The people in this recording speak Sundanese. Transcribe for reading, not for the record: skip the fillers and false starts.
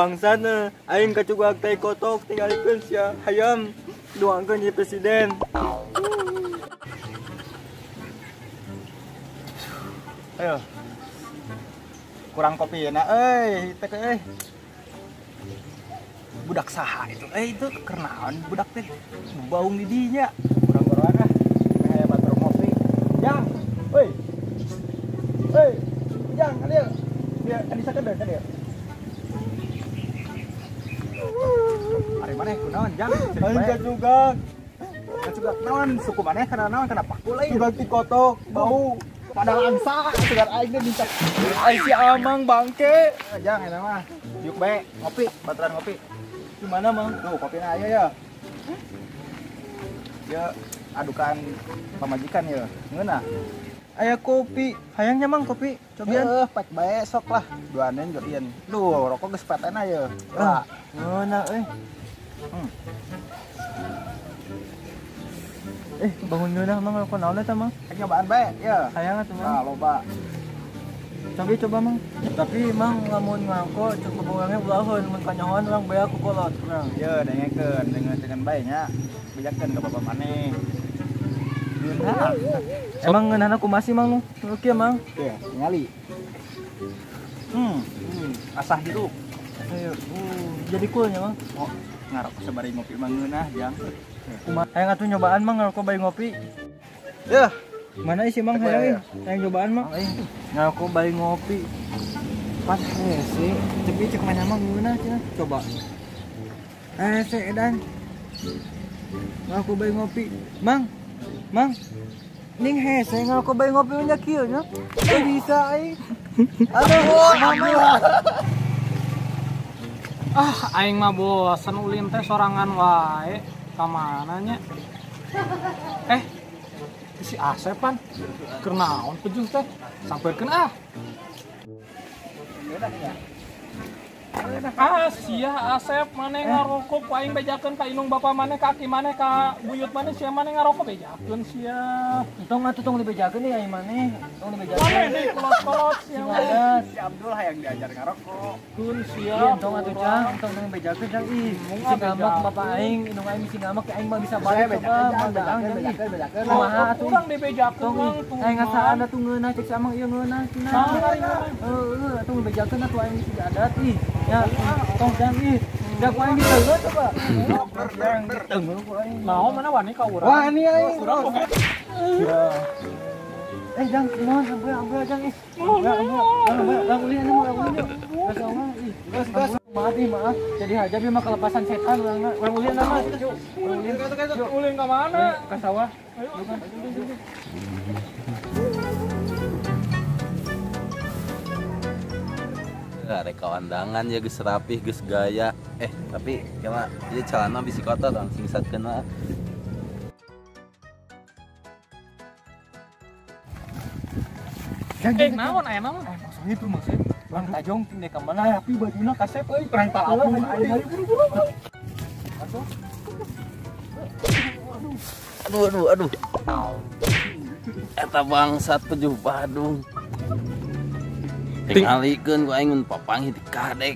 Bangsana aing kacugak tai kotok tinggalikeun sia hayam doangkeun jadi presiden. Ayo. Kurang kopi ya, nah, euy, teh euy. Budak saha itu? Itu keur naon budak teh? Baung di dinya. Kurang-kurang ah. Meh aya batur ngopi. Jang, euy. Euy, Jang, ka dieu. Dia kan disakeun ka dieu. Ari maneh kunaon, Jang? Aing kacugak. Kacugak naon? Suku maneh kana naon? Kana paku lain. Cugak ti kotok, bau. Padahal angsa, segar aing teh minta. Ai si Amang bangke. Jang eta mah. Yuk bae, ngopi, baturan ngopi. Di mana, Mang? Tuh, kopina aya ya. Ya, adukan pamajikan ya. Ngeunah. Aya kopi. Hayangnya Mang kopi. Cobian. Heuh, pek bae sok lah. Duanen join. Duh, rokok geus petena ya. Ah, ngeunah euy. Bangun ngeunah Mang rokok naon eta Mang? Nyobaan bae ya. Hayang atuh Mang. Ah, loba. Cobi coba Mang. Tapi Mang lamun ngarokok cukup orangnya ulaheun mun kanyahoan urang bea ku kolot urang. Ye, dengekeun, dengekeun bae nya. Bejakeun ka bapak maneh. Ngeunah. Emang ngeunahna kumaha sih Mang nu? Nu kieu Mang. Teu, tingali. Asah hirup. Ayo, jadi cool nya Mang. Oh, ngarokok sabari ngopi mah ngeunah, Jang. Kumaha? Hayang atuh nyobaan Mang ngarokok bari ngopi. Yeuh. Mana isi Mang hayang? Hayang nyobaan Mang. Ngarokok bari ngopi. Pas hese, tapi cek mana Mang ngeunah cenah. Coba. Hese edan. Ngarokok bari ngopi. Mang. Mang. Ning hese ngarokok bari ngopi nya kieu nya. Bisa aing. Aduh, mama. Ah, aing mah bosen ulin teh sorangan wae. Ka mana nya? Si Asep pan keur naon pejuh teh? Sampeurkeun ah. Ah, sia Asep maneh ngarokok ku aing bejakeun ka indung bapa maneh, ka aki maneh, ka buyut maneh, sia maneh ngarokok bejakeun sia. Tong atuh tong dibejakeun deui aing maneh. Tong dibejakeun. Maneh deui kolot-kolot sia. Si Abdul hayang diajar ngarokok. Kun sia. Tong atuh Jang, tong dibejakeun Jang ih. Si ngamak bapak aing, indung aing si ngamak aing mah bisa balik coba mah bejakeun. Kumaha atuh urang dibejakeun Mang. Aing ngasaan atuh ngeunah cek si Amang ieu ngeunah cenah. Heueuh atuh bejakeun atuh aing bisi adat ih. Ya, tong Jang ih. Da ku aing diteungeun coba. Diteungeun ku aing. Naon mana wani ka urang? Wani aing. Jang, mohon ampun Jang ih. Urang ulin anu, urang ulin. Gas, maaf ih, maaf. Jadi haja bi mah kelepasan setan urang urang ulin mah. Urang ulin. Ulin ka mana? Ka sawah. Ayo. Reka undangan ya geus rapih geus gaya. Tapi kena ieu celana bisi kotor langsung satkeun mah. Naon aya naon? Maksudnya itu maksudnya urang tajong teh ka mana rapi bajuna kasep euy perang talapung aing buru-buru. Aduh aduh aduh. Eta bangsat pejuh Badung. Tingalikeun ku aing mun papanggih di kadek.